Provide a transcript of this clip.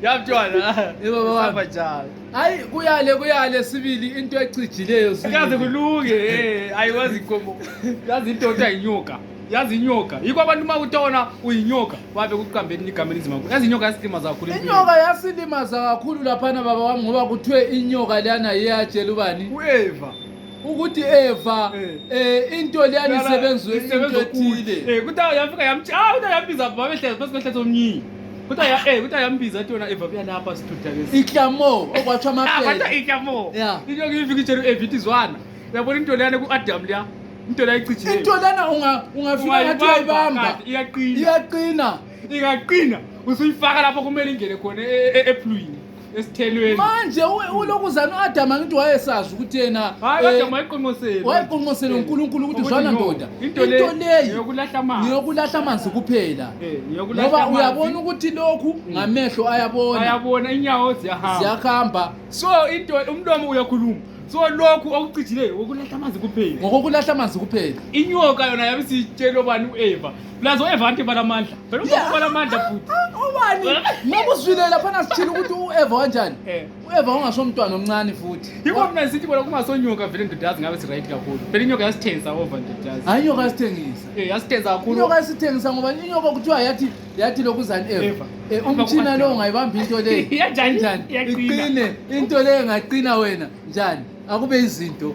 Yabutshwana. Yebo baba. Samba njalo. Hayi kuyale sibili into ecijileyo sibili. Kaze kulunge ayikwazi inkomo. Yazi indoda inyoka. Yazi inyoka. Yiko abantu makutona uyinyoka babe kuqambeni igama elizima kakhulu. Yazi inyoka yasilimaza kakhulu empilweni. Inyoka yasilimaza kakhulu laphana baba wami ngoba kuthiwe inyoka lana iyatshela ubani? uEva. Ukuthi Eva into leyani isebenzwe into ethile. Kuthiwa yafika utha yambiza baba behlezi besihlezi omnyinyi. Kuthiwa yambiza athi yona Eva uyalapha sithutha lesi. Iklamo okwathiwa Batha amapele. iklamo. Yeah. Inyoka ifika itshela Eva itizwana. Uyabona into leyana kuAdam leya. Into leya icijileyo. Into lana ungafika ngathi uyayibamba. Iyaqina. Ingaqina. Usuyifaka lapho kumele ingene khona eplwini. Esithelweni. Manje ulokuzana uAdam angithi wayesazi ukuthi yena hayi Adam wayeqonqosela uNkulunkulu ukuthi uzwana ndoda. Into leyi yokulahla amanzi. Niyokulahla amanzi kuphela. Niyokulahla Ngoba amanzi. uyabona ukuthi lokhu ngamehlo ayabona inyawo ziyakhamba. So into umlomo uyakhuluma. So lokhu okucijileyo ukulahla amanzi kuphela. Ngokulahla amanzi kuphela. Inyoka yona yabe sitshela ubani uEva. Lazo uEva anti balamandla. Phela balamandla futhi. Ubani? Ngokuzwile lapha nasithile ukuthi uEva kanjani? uEva ungasomntwana omncane futhi. Yiko mina sithi bona kungasonyoka vele ndodazi ngabe si right kakhulu. Phela inyoka yasithengisa over ndodazi. Hayi inyoka yasithengisa. Yasithengisa kakhulu. Inyoka yasithengisa ngoba inyoka kuthiwa yathi lokuzana Eva. Umthina lo ungayibamba into leyo. Kanjani? Iqine into leyo engaqina wena njani? Akube izinto.